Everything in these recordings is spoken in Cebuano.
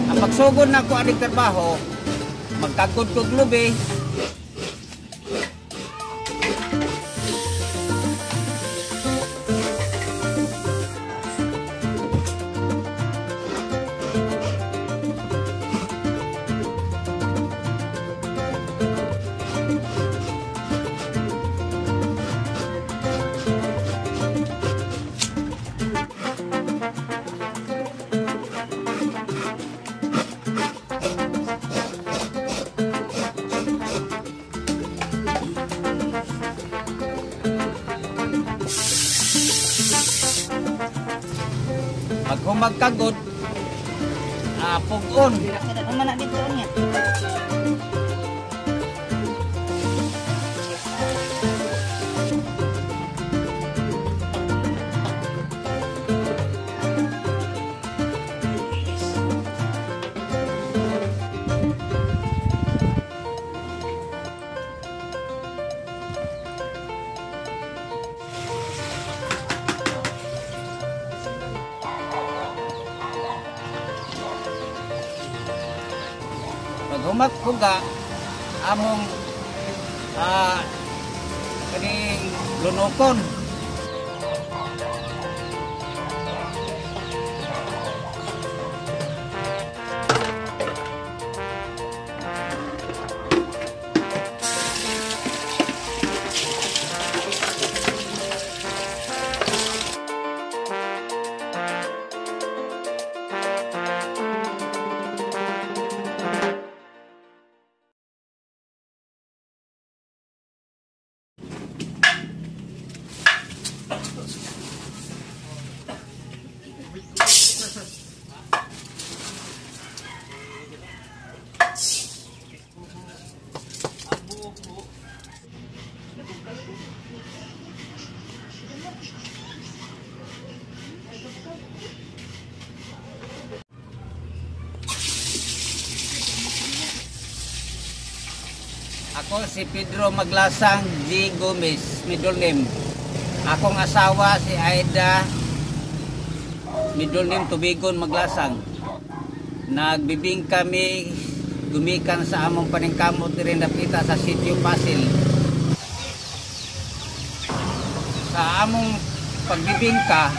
Ang pagsugod na ko aning trabaho, magtagod kog lubi. Pag humagkagod, pugon. Pag humagpuga, among kaning lunokon. Ako si Pedro Maglasang G. Gomez, middle name. Akong asawa si Aida, middle name Tubigon Maglasang. Nagbibing kami gumikan sa among paningkamot diri napita sa Sitio Pasil. Sa among pagbibingka,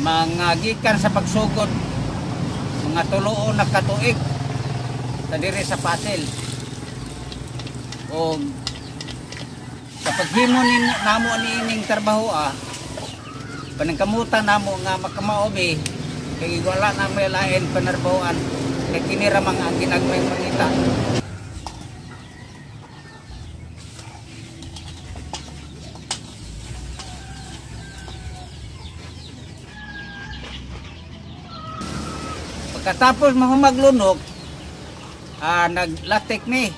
mga gikan sa pagsugod, mga tuloon na katuig sa diri sa Pasil. O sa paghimo namo niining trabaho, paningkamutan namo nga makamaobi kay wala na may lain panarbahoan kay kini ra man ang ginagmay mangita. Pagkatapos mahumaglunok, naglatik ni.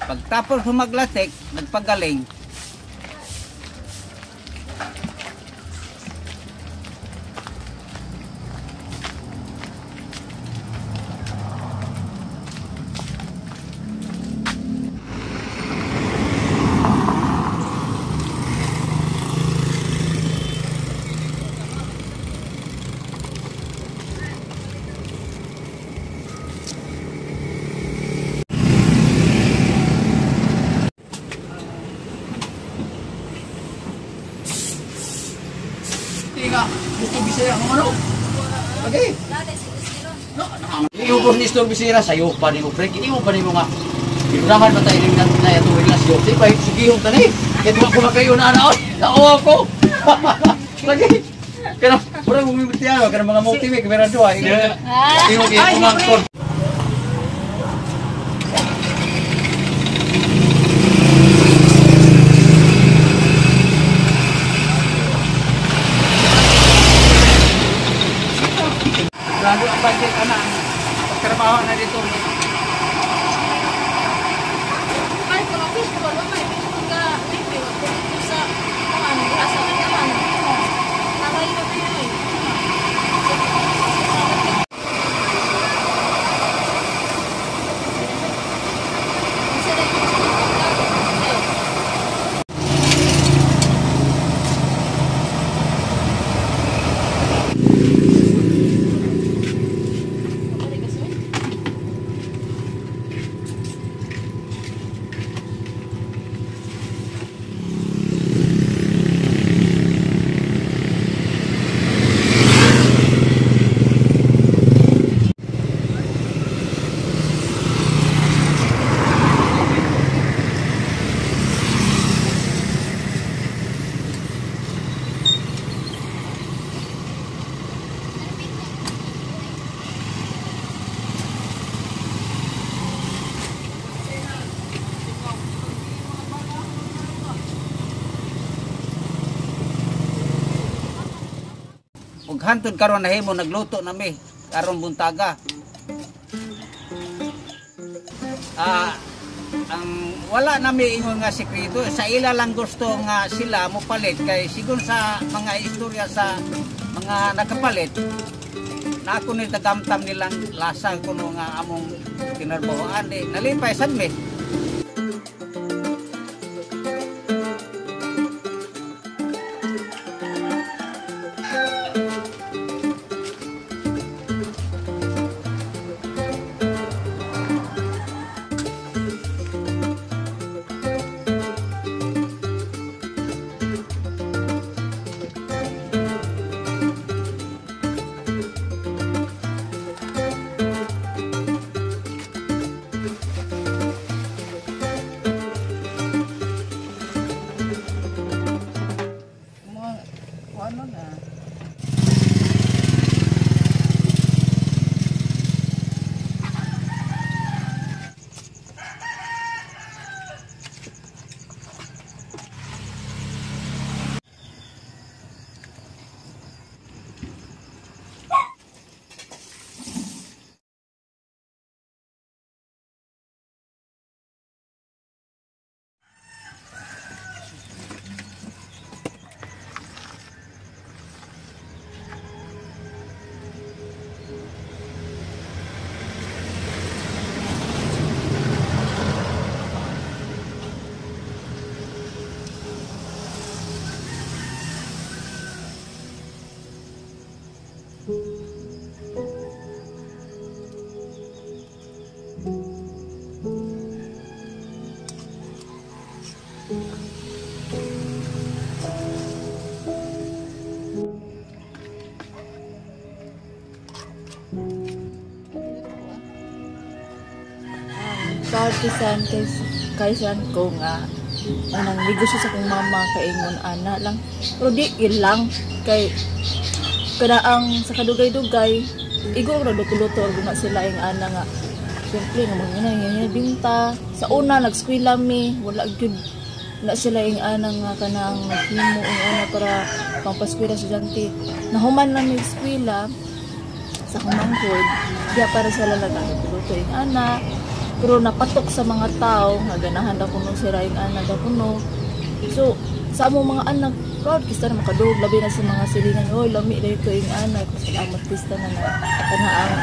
Pagtapos humaglatik, nagpagaling. Tinga, gusto Bisaya ng ano? Okay. Iubos ni Stor Bisira sayo pa nimo pre, kini mo pa nimo nga. Ginunahan ba tayo ning na atong relasyon? Sige pa sigihong tani. Kay duwa ko makayo na ana oy. Nao ako. Lagi. Kana mura mo mimitiano kana mga multi kamera duha. Imo kay kumangkon. Lalo ang budget ana. Pagtrabaho na dito. Ay, kung fish ko, wala may fish ko ka, libre, wala sa, kung ano, asa ka naman. Nakayo na yun eh. Ug hantod karon nahimo nagluto nami karon buntaga. Ang wala nami ingon nga sekreto, sa ila lang gusto nga sila mopalit kay sigon sa mga istorya sa mga nakapalit na ako ni tagamtam nilang lasa kuno nga among tinarbahoan di nalipay sad mi. Ano na. Partisan kaysan ko nga anang negosyo sa kong mama kaingon ana lang pero di ilang kay kada ang sa kadugay-dugay igo ra luto-luto og sila ing ana nga siyempre nga mga nga binta sa una nagskwela mi wala gyud na sila ing ana nga kanang naghimo ing una para pampaskwela estudyante nahuman na mi eskwela sa kumangkod diya para sa nagluto ing ana pero napatok sa mga tao nga ganahan daw kuno sila ing ana daw kuno. So sa among mga anak proud kista na makadug labi na sa mga silingan oy lami dayto ing ana salamat kista na kana ang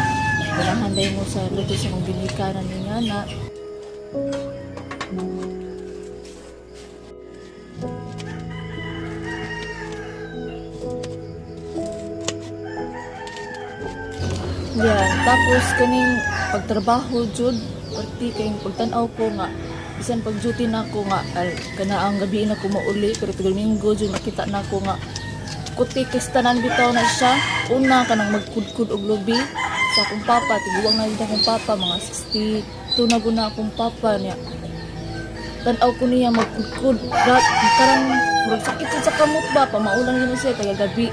ganahan day mo sa luto sa mga ginikanan ning ana. Yeah, tapos kaning pagtrabaho jud perti kay pagtan-aw ko nga bisan pag duty na ako nga kana ang gabi na ko mauli pero tugal minggo jud makita na ako nga Kutikis tanan bitaw na siya. Una kanang magkudkud og lubi sa akong papa, tiguang na jud akong papa, mga 62 na guna akong papa niya. Tan-aw ko niya magkudkud, karang murag sakit jud sa kamot ba, pamaulan gyud na siya taga gabi,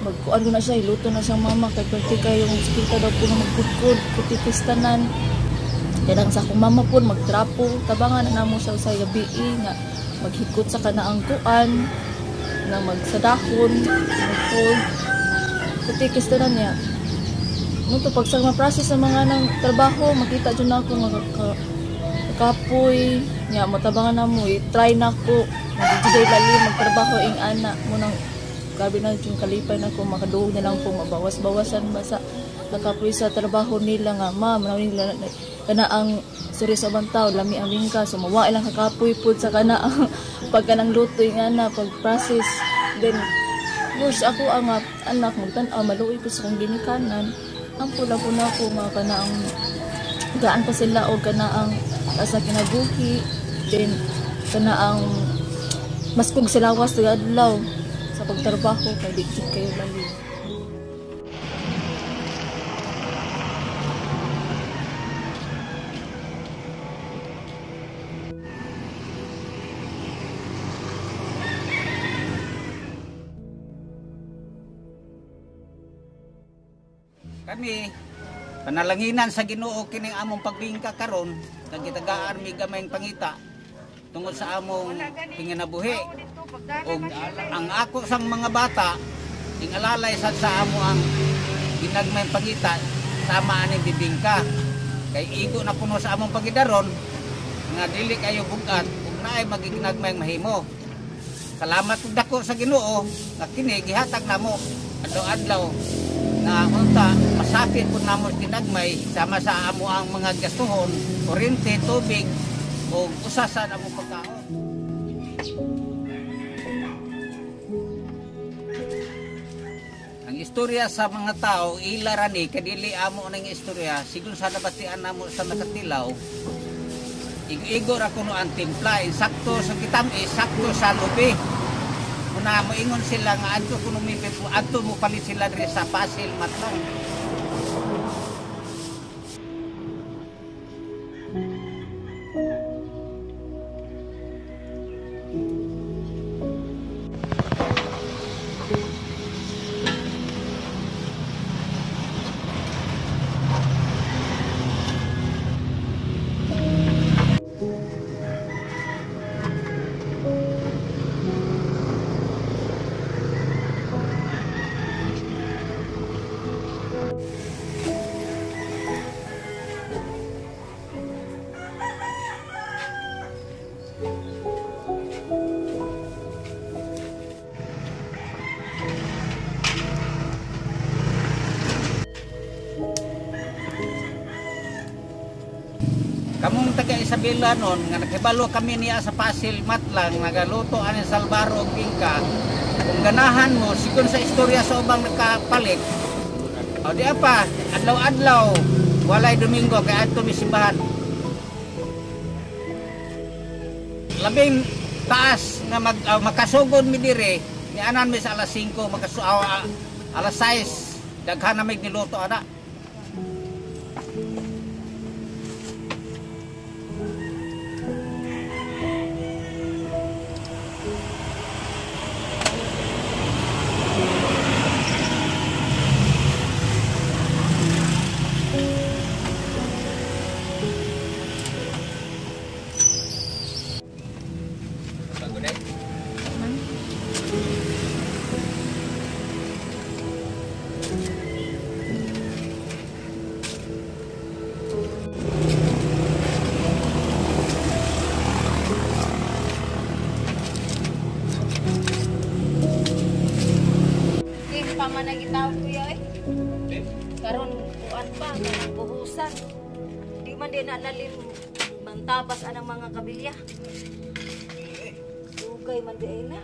magkuan ko na siya, iluto na siyang mama kay perti kayo sakita daw ko na magkudkud, kutikis tanan. Kaya sa akong mama po magtrapo, tabangan na namo siya sa gabi nga maghikot sa kanaang kuan na magsadahon, magfold, kutikis tanan niya. Mo to pag sa ma-process sa mga nang trabaho, makita jud na ako nga kapoy niya, matabangan na mo, i-try na ko, magjuday lalim magtrabaho ing ana mo nang grabe na jud kalipay na ko makaduog na lang ko mabawas-bawasan ba sa nakapoy sa trabaho nila nga ma'am na nila kana ang sorry sa ubang tao lami ang bingka, so mawa ilang kakapoy pud sa kana ang pagka nang luto ing ana pag process. Then worse ako ang anak magtan-aw maluoy ko sa akong ginikanan, ang pula po na ako nga kana ang gaan pa sila og kana ang taas na kinabuhi, then kana ang maskog sila was adlaw sa pagtrabaho kay di jud kayo lalim. Kami panalanginan sa Ginoo kining among pagbingka karon, kag gitagaan mi gamayng pangita tungod sa among panginabuhi. Og ang ako sang mga bata ingalalay sad sa amo ang ginagmayng pangita sama aning bibingka. Kay igo na kuno sa among pagidaron nga dili kayo bugat ug naay magiginagmayng mahimo. Salamat ug dako sa Ginoo nga kini gihatag namo adlaw-adlaw na unta masakit pud namo ginagmay sama sa amo ang mga gastuhon, kuryente, tubig ug usa sa among pagkaon. Ang istorya sa mga tao ila ra ni kay dili amo ning istorya sigon sa nabatian namo sa nakatilaw. Igo-igo ra kuno ang timpla, insakto sa kitam-is, sakto sa lubi. Una moingon sila nga adto kuno mi adto mo palit sila diri sa Pasil Matlang. Kamong taga Isabela nun, nga nakibalo kami niya sa Pasil Matlang, nagaluto ani Salvaro og bingka. Kung ganahan mo, sigon sa istorya sa ubang nakapalit. O di apa, adlaw-adlaw, walay Domingo kay adto mi simbahan. Labing taas nga makasugod mi dire, nianan mi sa alas 5, alas 6, daghan na may niluto ana. Karon kuan pa kanang buhusan. Di man din na lalim mantabas anang mga kabilya. Dugay man di ay na.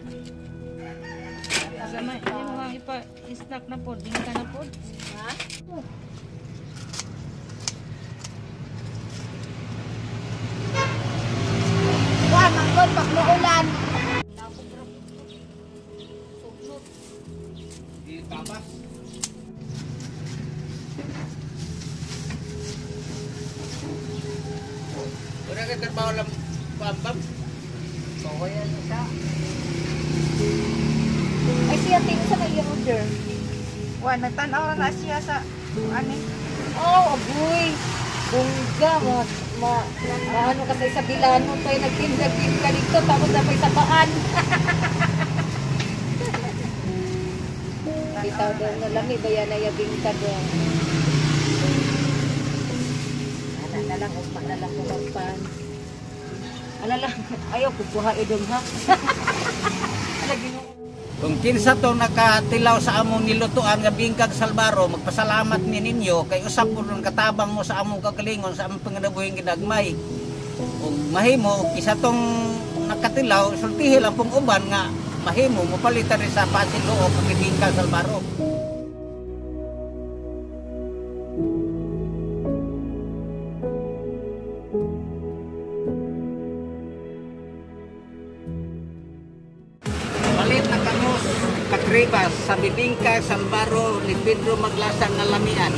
Sama, yung mga ipa-snack na po, bingka na po. Ha? Wah, manggol pag muulan. Sugnot. Kabas. Wala ka trabaho lang bambam. Kaya na siya. Ay siya tingin sa kay order. Wa nagtan-aw na siya sa ani. Oh, agoy. Bongga, ma ano ka sa Isabilano pa yung nagtinda-tin ka dito, tapos na pa sa paan. Bitaw daw na lami, baya na yabing ka daw. Ana na lang, ugma na lang ko magpan. Ana lang, ayaw kukuha idong ha. Ala Ginoo. Kung kinsa to nakatilaw sa among nilutuan nga bingkag Salbaro, magpasalamat ni ninyo kay usab po nun katabang mo sa among kagalingon sa among panginabuhing ginagmay. Ug mahimo kisa tong nakatilaw, sultihi lang pong uban nga mahimo mopalitan rin sa Pasig-Looc ang bingkag Salbaro. Palit na kamos katribas sa bibingka Salbaro ni Pedro Maglasang nga lamian.